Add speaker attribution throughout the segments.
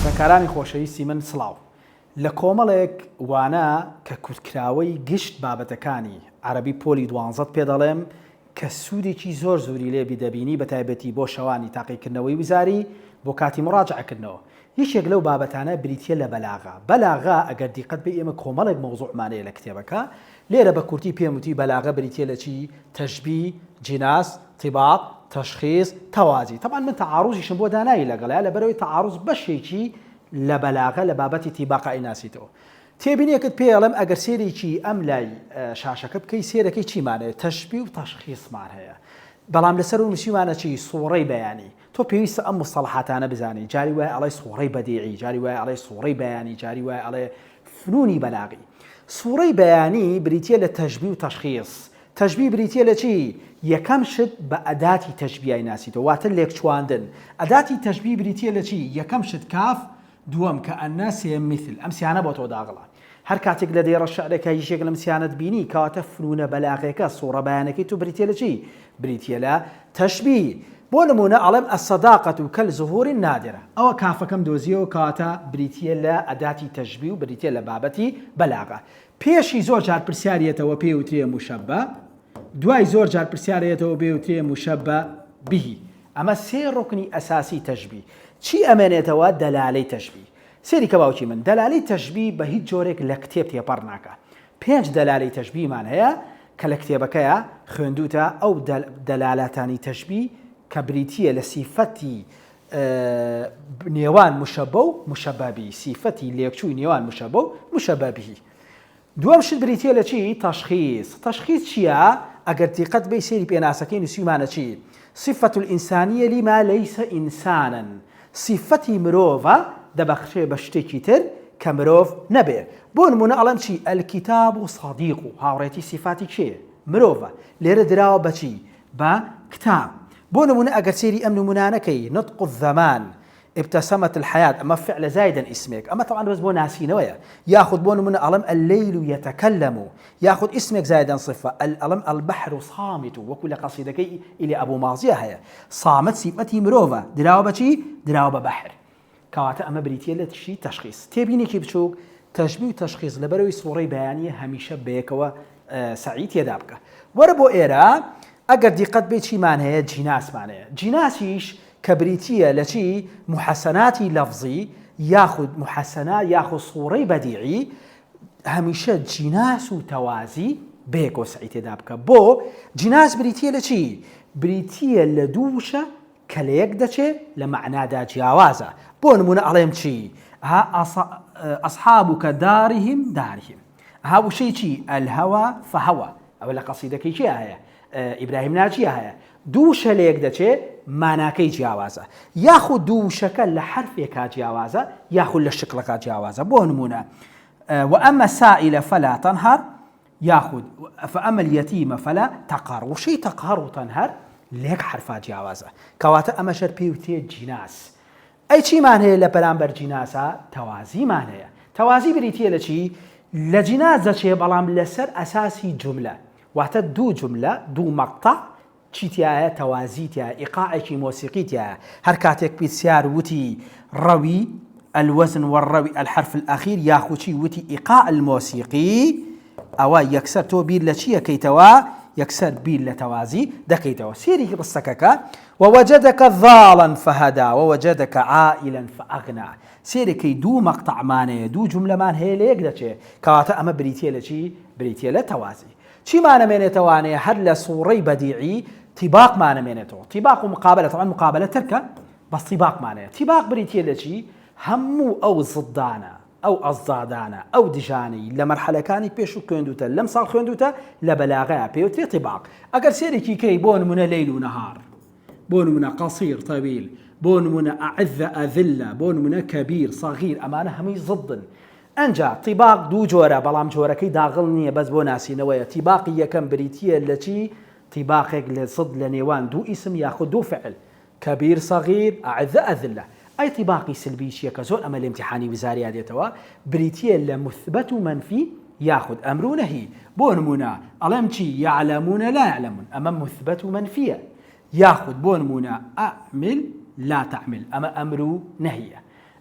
Speaker 1: خوێندکارانی خۆشەویستی من سڵاو. لە کۆمەڵێک وانە کە کورتکراوەی گشت بابەتەکانی عەرەبی پۆلی دوانزەت پێ دەڵێم کە سوودێکی زۆر زوری لێ دەبینی بەتایبەتی بۆ شەوانی تاقیکردنەوەی وزاری بۆ کاتی مڕاجەعەکردنەوە یەکێک لەو بابەتانە بریتیە لە بەلاغە بەلاغە ئەگەر دیقەت بەی ئێمە کۆمەڵێک مەوزوعمان هەیە لە کتێبەکە لێرە بە کورتی پێم وتی بەلاغە بریتیە لە چی تەشبی جیناس طباق تشخیص تەوازی تەبعەن من تەعاروزیشم بۆ داناوی لەگەڵیا لەبەرئەوەی تەعاروز بەشێکی لە بەلاغە لە بابەتی تیباقە ئەیناسیتەوە تێبینیەکت پێ ئەڵێم ئەگەر سێرێکی ئەم لای شاشەکە بکەی سێرەکەی چیمان هەیە تەشبی و تەشخیصمان هەیە بەڵام لەسەر و نووسیوانە چی سوڕەی بەیانی تۆ پێویستە ئەم مستەڵحاتانە بزانی جاری وایە ئەڵێ سوڕەی بەدیعی جاری وایە ئەڵێ سوڕەی بەیانی جاری وایە ئەڵێ فنونی بەلاغی سوڕەی بەیانی بریتە لە تەشبی و تەشخیص تەشبی بریتە لە چی یەکەم شت بە ئەداتی تەشبیای ناسیتەوە واتە لێکچواندن ئەداتی تەشبی بریتە لە چی یەکەم شت کاف دووەم، کەئەنە، سێیەم، میثل. ئەم سیانە بۆ تۆ داغڵە. هەر کاتێک لە دێڕە شعرێکا یەکێک لەم سیانەت بینی، کەواتە فنوونە بەلاغێکە، سووڕە بەیانەکەی تۆ بریتییە لە چی؟ بریتییە لە تەشبیه. بۆ نموونە ئەڵێم الصداقە کالزهور النادرە. ئەوە کافەکەم دۆزییەوە، کەواتە بریتییە لە ئەداتی تەشبیه و بریتییە لە بابەتی بەلاغە. پێشی زۆر جار پرسیار یەتەوە پێی وترێ مشبە، دوای زۆر جار پرسیار یەتەوە پێی وترێ مشبە به. ئەمە سێ ڕوکنی ئەساسی تەشبی. چی ئەمێنێتەوە؟ دەلالەی تەشبی. سەیری کە باوکی من، دەلالەی تەشبی بە هیچ جۆرێک لە کتێب تێپەڕ ناکا. پێنج دەلالەی تەشبیمان هەیە کە لە کتێبەکەیا خوێندووتە، ئەو دەلالاتانی تەشبی کە بریتییە لە سیفەتی نێوان مشەبە و مشەبە بی، سیفەتی لێکچووی نێوان مشەبە و مشەبە بی. دووەم شت بریتیە لە چی؟ تشخیص. تشخیص چیە؟ ئەگەر دیقەت بەی سەیری پێناسەکەی نوسیومانە چی؟ صفة الانسانیە لما لیس انسانا سیفەتی مرۆڤە دەبەخشێ بە شتێکی تر کە مرۆڤ نەبێ. بۆ نمونە ئەڵێم چی؟ الکتاب صدیق هاوڕێتی سیفاتی کێیە؟ مرۆڤە. لێرە دراوە بە چی؟ بە کتاب. بۆ نمونە ئەگەر سەیری ئەم نمونانە کەی نطق الزمان ابتسمت الحیاة ئەمە فعلە زایدەن ئیسمێک ئەمە تەبعەن بەس بۆ ناسینەوەیە یاخود بۆ نمونە ئەڵێم اللەیل یتکلم یاخود ئیسمێک زایدەن صفە ئەڵێم البحر صامت وەکو لە قەسیدەکەی ئیلی ئەبو مازیە هەیە صامت سیفەتی مرۆڤە دراوە بە چی دراوە بە بەحر کەواتە ئەمە بریتیە لە چی تەشخیص تێبینێکی بچووک تەشبی و تەشخیص لەبەرەوەی سوڕەی بەیانیە هەمیشە بەیەکەوە سەعی تێدا بکە وەرە بۆ ئێرە ئەگەر دیقەت بێ چیمان هەیە جیناسمان هەیە جیناسیش کە بریتییە لە چی؟ موحەسەناتی لەفزی یاخود موحەسەنا یاخود سوڕەی بەدیعی، هەمیشە جیناس و تەوازی بەیەکەوە سەعی تێدا بکە. بۆ؟ جیناس بریتییە لە چی؟ بریتییە لە دوو وشە کە لە یەک دەچێ لە مەعنادا جیاوازە. بۆ نموونە ئەڵێم چی؟ ها ئەصحاب کە دارهم دارهم. ها وشەی چی؟ الهوى فهوى. ئەوە لە قەسیدەکەی کێ هەیە؟ ئیبراهیم ناجیە هەیە. دوو وشە لەیەک دەچێ ماناکەی جیاوازە یاخود دوو وشەکە لە حەرفێکا جیاوازە یاخود لە شکڵەکا جیاوازە بۆ نمونە وأما السائل فلا تنهر یاخود فأما اليتيم فلا تقهر وشەی تقهر و تنهر لە یەک حەرفا جیاوازە کەواتە ئەمەش هەر پێی وترێ جیناس ئەی چیمان هەیە لە بەرامبەر جیناسا تەوازیمان هەیە تەوازی بریتیە لە چی لە جیناس دەچێ بەڵام لەسەر ئەساسی جوملە واتە دوو جوملە، دوو مەقتەع، چی تیایە، تەوازی تیایە، ئیقاعێکی مۆسیقی تیایە، هەر کاتێک پیرسیار وتی ڕەوی، الوزن والروی الحرف الاخیر، یاخو چی وتی ئیقاع المۆسیقی، ئەوە یەکسەر تۆ بیر لە چی ئەکەیتەوە، یەکسەر بیر لە تەوازی دەکەیتەوە. سێری ڕستەکەکە، ووجدک ضالا فهدی ووجدک عائلا فاغنی، سێرەکەی دوو مەقتەعمان هەیە، دوو جوملەمان هەیە لە یەک دەچێ، کەواتە ئەمە بریتییە لە چی؟ بریتییە لە تەوازی. چیمان ئەمێنێتەوانێ هەر لە سوڕەی بەدیعی تیباقمان ئەمێنێتەوە. تیباق و مقابەلە، تەبعەن مقابەلە تەرکە، بەس تیباقمان هەیە. تیباق بریتییە لە چی؟ هەموو ئەو زدانە، ئەو ئەزدادانە، ئەو دژانەی لە مەرحەلەکانی پێشوو خوێندووتە، لەم ساڵ خوێندووتە، لە بەلاغەیا پێوترێ تیباق. ئەگەر سەیرێکی کەی بۆ نموونە لەیل و نەهار، بۆ نمونە قصیر طویل، بۆ نمونە اعز اذل، بۆ نمونە کبیر صغیر، ئەمانە هەمووی ضدن. ئەنجا طباق دوو جۆرە بەڵام جۆرەکەی داغڵ نییە بەس بۆ ناسینەوەیە، طباقی یەکەم بریتییە لە چی؟ طباقێک لە ضد لە نێوان دوو ئیسم یاخود دوو فعل، کبیر صغیر، اعز اذل. ئەی طباقی سلبی چییە کە زۆر ئەمە لە ئیمتیحانی وزاریا دێتەوە، بریتییە لە مثبت و منفی یاخود ئەمر و نەهی، بۆ نمونە ئەڵێم چی، یعلمون لا یعلمون، ئەمە مثبت و منفیە، یاخود بۆ نمونە اعمل لا تعمل، ئەمە ئەمر و نەهیە.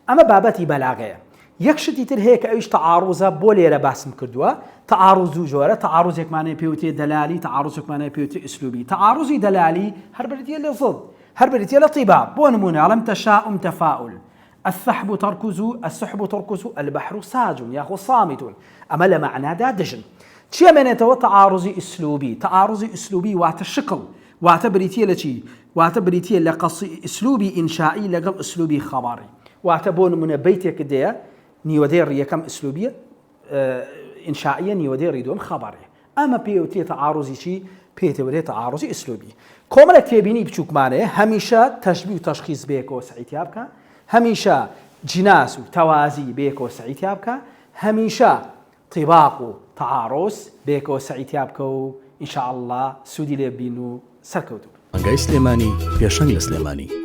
Speaker 1: ئەمە بابەتی بەلاغەیە. یەک شتی تر هەیە کە ئەویش تەعاڕوزە بۆ لێرە باسم کردووە، تەعاڕوز دوو جۆرە، تەعاڕوزێکمان هەیە پێی وترێ دەلالی، تەعاڕوزێکمان هەیە پێی وترێ ئسلوبی. تەعاڕوزی دەلالی هەر بریتییە لە ضد، هەر بریتییە لە طیباق. بۆ نموونە ئەڵێم تەشاؤم تەفاؤل، السحب ترکز، السحب ترکز، البحر ساج یاخۆ صامت. ئەمە لە مەعنادا دژن. چی ئەمێنێتەوە؟ تەعاڕوزی ئسلوبی. تەعاڕوزی ئسلوبی واتە شکڵ، واتە بریتییە لە چی؟ واتە بریتییە لە قەسی ئسلوبی ئینشائی لەگەڵ ئسلوبی خەبەڕی. واتە بۆ نموونە بەیتێکت دێیە نیوەدێڕی یەکەم ئسلوبییە ئینشائیە نیوەدێڕی دووەم خەبەڕیە. ئەمە پێی وترێ تەعاڕوزی چی؟ پێی دەوترێ تەعاڕوزی ئسلوبی. کۆمەڵێک تێبینی بچووکمان هەیە، هەمیشە تەشبیه و تەشخیص بەیەکەوە سەعی تیا بکە، هەمیشە جیناس و تەوازی بەیەکەوە سەعی تیا بکە، هەمیشە طیباق و تعارض بەیەکەوە سەعی تیا بکە و ان شاء اللە سوودی لێ ببین و سەرکەوتوو بن.
Speaker 2: مانگای سلێمانی پێشەنگ لە سلێمانی.